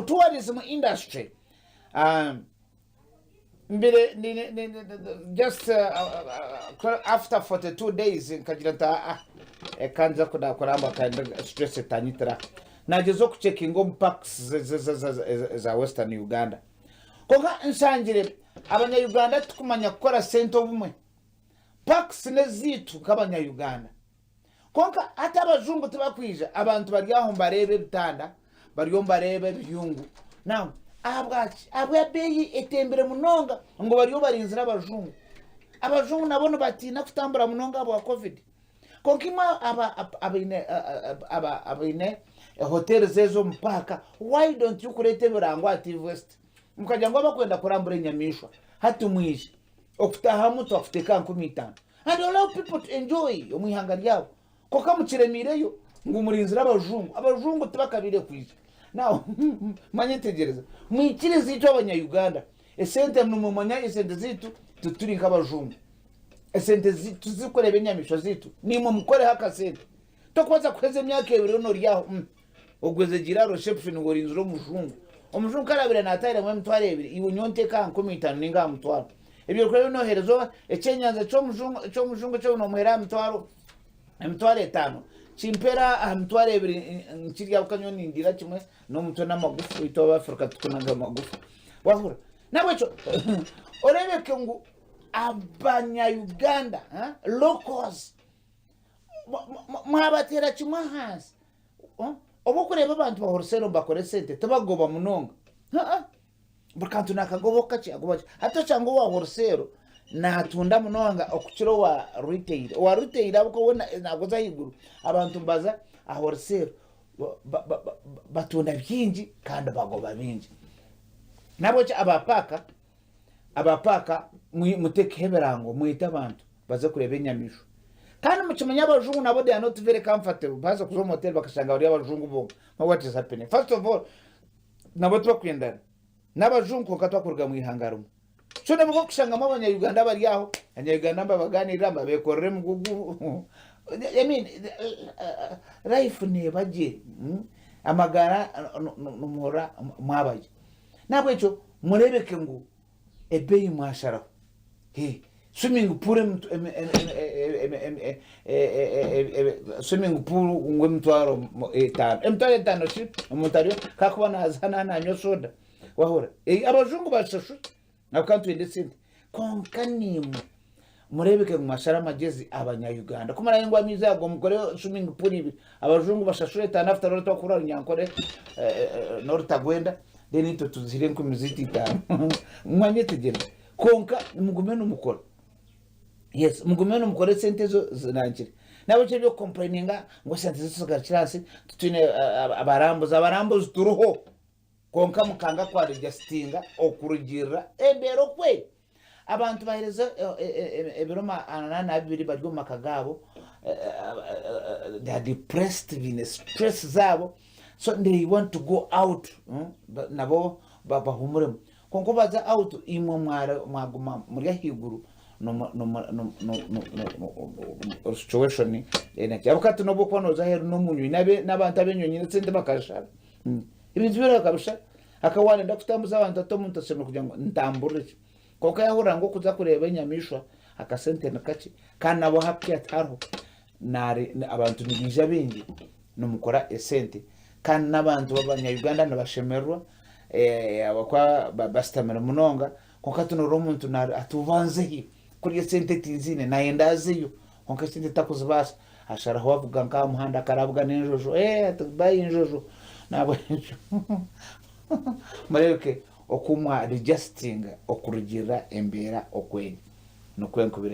Now tourism industry mbire just after 42 days nkagira nti aa eka nza kuramba kandi stress etanyitira nagyeza okucekinga omu parks eza western Uganda kwonka nshangire abanya Uganda tikumanya kukora sente obumwe parks nezaitu nk'abanya Uganda. Kwonka hati abajungu tibakwija, abantu bari aho nibareeba ebitanda, bariyo nibareeba ebiyungu. Now, ahabwaki? Ahabw'ebeeyi etembire munonga ngu bariyo barinzire abajungu. Abajungu nabo nibatiina kutambura munonga ahabwa Covid. Kwonka imwe abaine abaine hoteeri ezo omu paaka, why don't you kureeta ebirango aha TV West mukagira ngu abakwenda kurambura enyamaishwa hati mwije. Okutaahamu twakuteeka aha 5000. And allow people to enjoy omu ihanga ryabo. Kwonka mukiremiireyo ngu murinzire abajungu. Abajungu tibakabaire kwija. Now, manya tegyereza. Mwikirize itwe abanya-Uganda, esente nimumanya esente zaitu tituri nk'abajungu. Esente tizirikureeba enyamaishwa zaitu, naimwe mukoreho akasente. Tokubaasa kuheza emyaka ebiri noryaho ogwezegyeire aha reception ngu orinzire omujungu. Omujungu ku araabaire naatahiramu 2000, iwe nyowe nteeka aha 5000 nainga aha mutwaro. Ebyo orikureeba ebi nooheereza owa ekyenyanja ky'omujungu ky'omujungu eki noomuheera aha mitwaro 5000, kimpeera aha 2000 nkirya ahabw'okuba nyowe nindiira kimwe n'omutwe n'amagufa, itwe Abaafirika titukunaga amagufa. Waahurira? N'ahabw'ekyo oreebeke ngu Abanya-Uganda, locals, mwabateera kimwe ahansi. Obu orikureeba abantu ba wholesale nibakora esente tibagoba munonga. Buri kantu naakagoba kakye agoba kakye. Hati oshanga owa wholesale naatunda munonga okukira owa retail. Owa retail ahabw'okuba we naaguza ahaiguru, abantu nibaza aha wholesale batunda bingi kandi bagoba bingi. N'ahabw'ekyo aba paaka, aba paaka muteekeho ebirango mwete abantu baze kureeba enyamaishwa. Kandi mukimanye abajungu nabo they are not very comfortable baaza kuza omu hoteeri bakashanga bari abajungu bonka. What is happening? First of all, nabo tibakwendana n'abajungu kwonka twakuruga mu ihanga rimwe. So nabo nkokushangamu abanya-Uganda abari aho, abanya-Uganda mbabaganirira mbabekorera emigugu. I mean, life neeba gye, amagara nimuhurira mwaba gye. N'ahabw'ekyo mureebeke ngu ebeeyi mwasharaho. Swimming pool swimming pool ngu 5000, 5000 shi omuntu ariyo kakuba naza nanywa soda wahurira abajungu bashashura ahabw'okuba nitwenda esente kwonka naimwe murebeke ngu mwashara amagyezi abanya Uganda ku murabe ngu amaizi ago mukore swimming pool ibiri abajungu bashashure etaano after all twakuhurira runyankore n'orutagwenda then itwe tuzihire enkumi ziitu itaano mwanyetegyereza. Kwonka mugume nimukora. Yes, mugume nimukora esente ezo zirangire. Nahabwekyo eby'okukompureyininga ngu esente zaitu zigarukire ahansi, titwine abarambuzi, abarambuzi turiho kwonka mukanga kwarijasitinga okurugiirira embeera oku eri. Abantu baheereza ebiro 82 bari omu maka gaabo, they are depressed, baine stress zaabo, so they want to go out nabo bahuumuremu. Kwonka obaza out imwe mwaguma muri ahaiguru situation enaki ahabw'okuba hati nobu okuba noza aheeru n'omunywi n'abantu ab'enyonyi n'esente bakazishara ebintu byona bakabishara hakaba warenda kutambuza abantu hati omuntu ashemereire kugira ngu ntamburire ki kwonka yahurira ngu okuza kureeba enyamaishwa akasente nikakye kandi nabo hati tihariho abantu nibaija baingi nimukora esente kandi n'abantu b'abanya-Uganda nibashemererwa ahabw'okuba basitamire munonga kwonka hati noreeba omuntu ati obanze hi kuri esente tinziine nayenda azeyo kwonka esente takuzibaasa asharaho avuga nk'aha muhanda akarabuga n'enjojo ati bayi enjojo nahabwekyo mureebeke oku mwa rijasitinga okurugiirira embeera oku eri nikwo enkubire.